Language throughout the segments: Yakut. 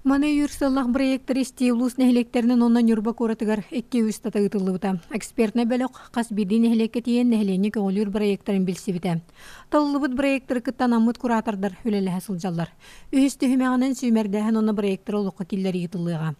Маны өйүүр сыаллаах бырайыактары истии улуус нэһилиэктэринэн уонна Ньурба куоратыгар 2-3 тата ыытыллыбыта. Экспертнэй бөлөх хас биирдии нэһилиэккэ тиийэн нэһилиэнньэ көҕүлүүр бырайыактарын билсибитэ. Талыллыбыт бырайыактары кытта анаммыт куратордар үлэлэһэ сылдьаллар. Үһүс түһүмэҕинэн сүүмэрдээһин уонна бырайыактары олоххо киллэрии ыытыллыаҕа.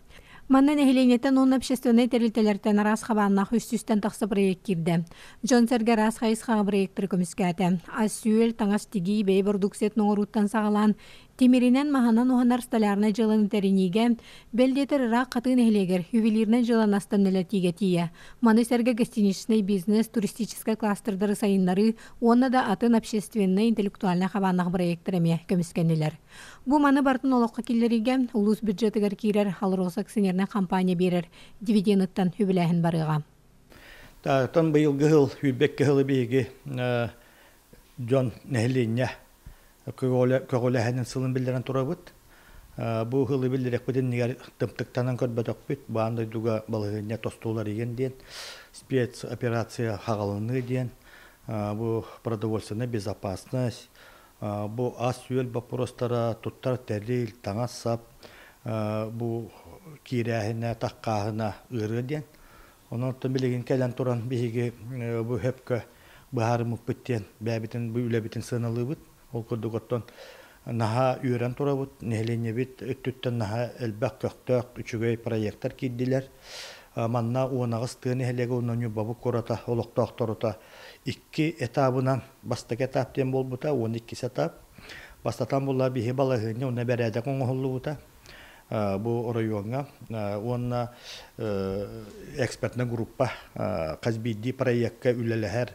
Манна нэһилиэнньэттэн уонна общественнай тэрилтэлэртэн араас хабааннаах 300-тэн тахса бырайыак киирдэ. Дьон-сэргэ араас хайысхаҕа бырайыактары көмүскээтэ. Ас-үөл, таҥас тигии, бэйэ бородууксуйатын оҥорууттан саҕалаан, тимиринэн, маһынан уһанар столярнай дьыаланы тэриниигэ, бэл диэтэр ыраах Хатыы нэһилиэгэр ювелирнай дьыаланы астан үлэлэтиигэ тиийэ. Маны сэргэ гостиничнай бизнес, туристическай кластердары сайыннарыы уонна да атын общественнай, интеллектуальнай хабааннаах бырайыактар эмиэ көмүскэннилэр. Бу маны барытын олоххо киллэриигэ улуус бюджетыгар киирэр АЛРОСА акционернай компания биэрэр дивиденыттан үбүлээһин барыаҕа. Тааттан быйылгы сыл сүүрбэккэ сылы биһиги дьон нэһилиэнньэ көҕүлээһинин сылын биллэрэн турабыт. Бу сылы биллэриэхпит иннигэр тымтыктанан көрбөтөхпүт. Баан дойдуга балаһыанньа тостууларыйан диэн, спецоперация хаҕаланыы диэн, бу продовольственная безопасность, Бу ас-үөл боппуруостара, туттар тэрил, таҥас-сап бу киирээһинэ, таххааһына ыарыа диэн. Онон оттон билигин кэлэн туран биһиги бу хөпкө быһаарыммыппыт диэн бэйэбитин бу үлэбитин сыаналыыбыт. Ол курдук оттон наһаа үөрэн турабыт, нэһилиэнньэбит өттүттэн наһаа элбэх көхтөөх үчүгэй проектар киирдилэр. Манна 18 тыа нэһилиэгэ уонна Ньурбабыт куората олохтоохторута икки этабынан бастакы этап диэн буолбута уонна иккис этап. Бастатан буолла биһи балаһыанньа уонна бэрээдэк оҥоһуллубута бу оройуоҥҥа уонна экспертная группа хас биирдии проекка үлэлэһэр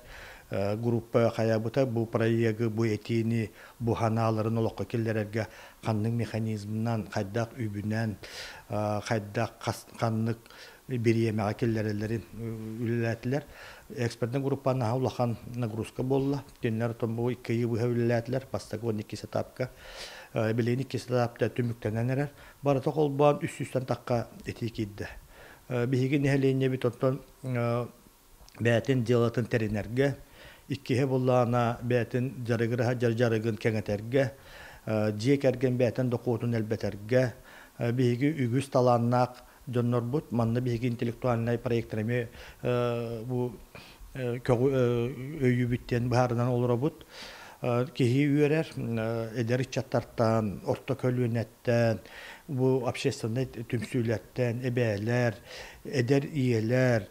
группа хайабыта бу проегы бу этиини бу ханааларын олоххо киллэрэргэ ханнык механизмынан хайдах үбүнэн хайдах ханнык бириэмэҕэ киллэрэллэрин үлэлээтилэр. Экспертнэй группа наһаа улахан нагрузка буолла. Кинилэр оттон бу икки ыйы быһа үлэлээтилэр, бастакы уонна иккис этапка. Билигин иккис этапта түмүктэнэн эрэр. Барыта холбоон 300-тэн тахха этии киирдэ. Биһиги нэһилиэнньэбит оттон бэйэтин дьыалатын тэринэргэ, иккиһэ буоллаҕына бэйэтин дьарыгыраһа дьарыгын кэҥэтэргэ, дьиэ кэргэн бэйэтин дохуотун элбэтэргэ, биһиги үгүс талааннаах дьоннорбут манна биһиги интеллектуальнай проектар эмиэ бу өйүүбүт диэн быһаарынан олоробут. Киһи үөрэр эдэр ыччаттартан, орто көлүөнэттэн, бу общественнай түмсүүлэртэн, эбээлэр, эдэр ийэлэр,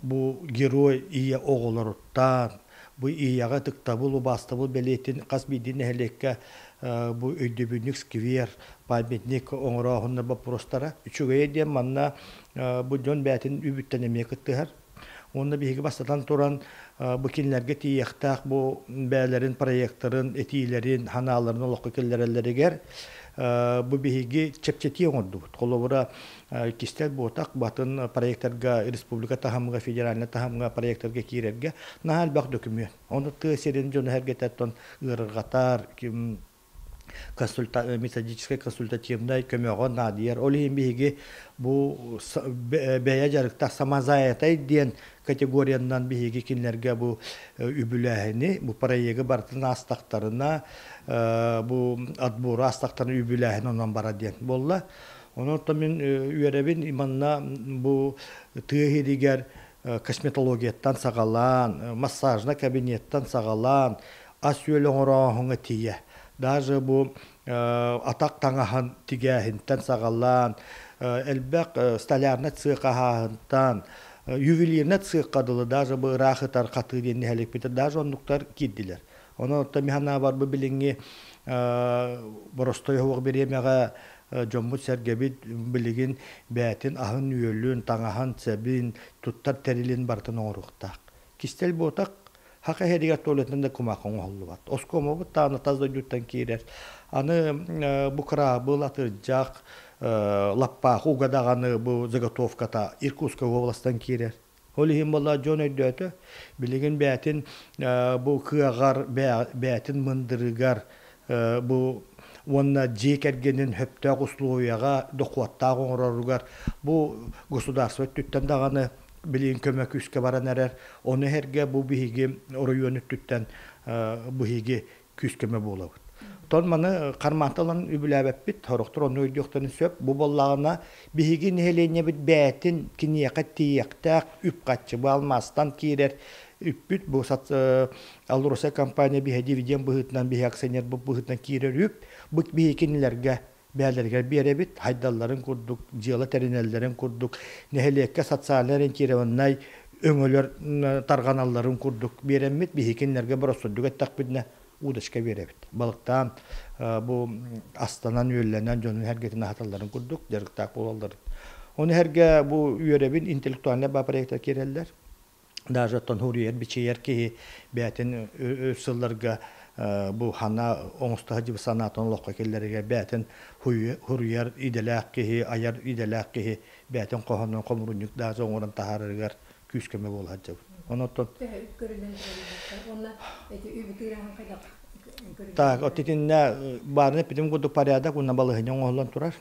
бу герой ийэ оҕолоруттан, бу ийэҕэ ытыктабыл, убаастабыл бэлиэтин хас биирдии нэһилиэккэ бу өйдөбүнньүк сквер, памятник оҥорооһуннар боппуруостара. Үчүгэйэ диэн манна бу дьон бэйэтин үбүттэн эмиэ кыттыһар. Уонна биһиги бастатан туран бу кинилэргэ тиийиэхтээх бу бэйэлэрин проектарын, этиилэрин, санааларын олоххо киллэрэллэригэр бу биһиги чэпчэтии оҥордубут. Холобура, кистэл буотах батын проектарга республика таһымыгар, федеральнай таһымҥа проектарга киирэргэ наһаа элбэх дөкүмүөн. Ону тыа сирин дьоно эргэтэртэн ыарырҕатар, методическай консультативнай көмөҕө наадыйар. Ол иһин биһиги бу бэйэ дьарыктаах самозанятай диэн категориянан биһиги кинилэргэ бу үбүлээһини, бу проегы барытын аастахтарына, бу отбору аастахтарына үбүлээһин онон барар диэн буолла. Онон мин үөрэбин манна бу тыа иһигэр косметологияттан саҕалаан, массажнай кабинеттан саҕалаан, ас-үөл оҥорооһуҥҥа тиийэ. Даже бу атах таҥаһын тигээһинтэн саҕалаан, элбэх столярнай цех аһааһынтан, ювелирнай цехха дылы даже бу ыраах ытар хатыы диэн нэһиликпитэ даже оннуктар киирдилэр. Онон оттон мин санаабар бу билиҥҥи боростуой оһох бириэмэҕэ дьоммут-сэргэбит билигин бэйэтин аһын-үөлүн, таҥаһын-сэбин, туттар тэрилин барытын оҥоруохтаах. Кистэл буотах, хах эһэригэр туалетынан да кумаах оҥоһуллубат. Оскуомабыт даҕаны тас дойдуттан киирэр. Аны бу кыраабыл, атырдьах, лаппаахы уга даҕаны бу заготовката Иркутскай уобаластан киирэр. Ол иһин буолла дьон өйдөөтө, билигин бэйэтин бу кыаҕар, бэйэтин мындырыгар бу уонна дьиэ кэргэнин сөптөөх условияҕа дохуоттаах оҥороругар бу государство өттүттэн даҕаны билигин көмө күүскэ баран эрэр. Ону эһэргэ бу биһиги оройуон өттүттэн биһиги күүс-көмө буолабыт. Тон маны кармантан үбүлээбэппит, сорохтор онну өйдүөхтэрин сөп. Бу буоллаҕына биһиги нэһилиэнньэбит бэйэтин киниэхэ тиийиэхтээх үп-харчы бу алмаастан киирэр үппүт бу АЛРОСА компания биһи дивиденд быһыытынан биһи акционер быһыытынан киирэр үп бу биһи кинилэргэ бэйэлэригэр биэрэбит хайдалларын курдук дьыала тэринэллэрин курдук нэһилиэккэ социально ориентированнай өҥөлөр тарҕаналларын курдук биэрэммит биһи кинилэргэ боростуойдук эттэхпитинэ удочка биэрэбит балыктаан бу астанан үөллэнэн дьонун эргэтин аһаталларын курдук дьарыктаах буолалларын ону эргэ бу үөрэбин интеллектуальнай ба проектар киирэллэр даже оттон хуруйар бичийэр киһи бэйэтин өр сылларга бу хана оҥосто сылдьыбыт санаатын олоххо киллэрэргэ бэйэтин хуруйар идэлээх киһи айар идэлээх киһи бэйэтин хоһоонун хомурунньук даже оҥорон таһаарарыгар күүс-көмө буола сылдьабыт. Онон Так, от итиннэ баарына эппитим курдук порядок уонна балаһыанньа оҥоһуллан турар.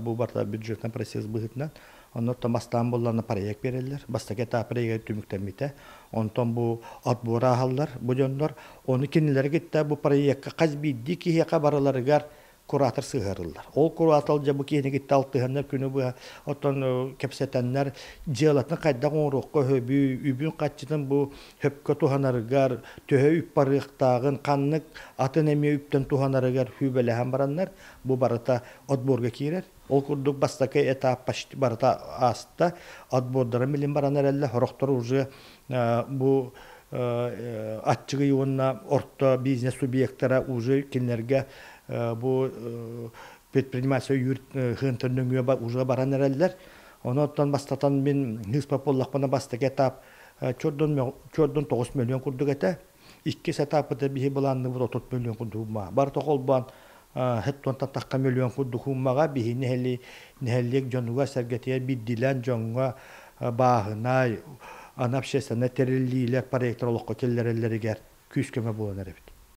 Бу барыта бюджетный процесс быһыытынан. Онно бастаан буоллаҕына проект биэрэллэр. Бастакы этап проект түмүктэммитэ. Онтон бу отбор ааһаллар бу дьоннор. Ону кинилэри кытта бу проекка хас биирдии киһиэхэ барыларыгар куратор сыһыарыллар. Ол куратор дьэ бу киһини кытта алтыһаннар күнү быһа оттон кэпсэтэннэр дьыалатын хайдах оҥоруохха өһөбүй, үбүн-хаччытын бу хөпкө туһанарыгар, төһө үп барыахтааҕын, ханнык атын эмиэ үптэн туһанарыгар сүбэлэһэн бараннар бу барыта отборга киирэр. Ол курдук бастакы этап почти барыта ааста. Отбордара билин баран эрэллэр, сорохтор уже бу аччыгый уонна орто бизнес субъектара уже кинилэргэ бу предпринимательство үүр хыынтан нөҥүө уже баран эрэллэр. Онон бастатан мин хыыспап буоллахпына бастакы этап чордон 9 миллион курдук этэ. Иккис этапыта биһи былаанныбыт 30 миллион курдук Барыта холбоон хеттон тахха миллион курдук уммаҕа биһи нэһилиэк дьонугар сэргэтигэр биирдиилээн дьоҥҥо бааһынай аны общественнай тэриллиилэр проектор олоххо киллэрэллэригэр күүс-көмө буолан эрэбит.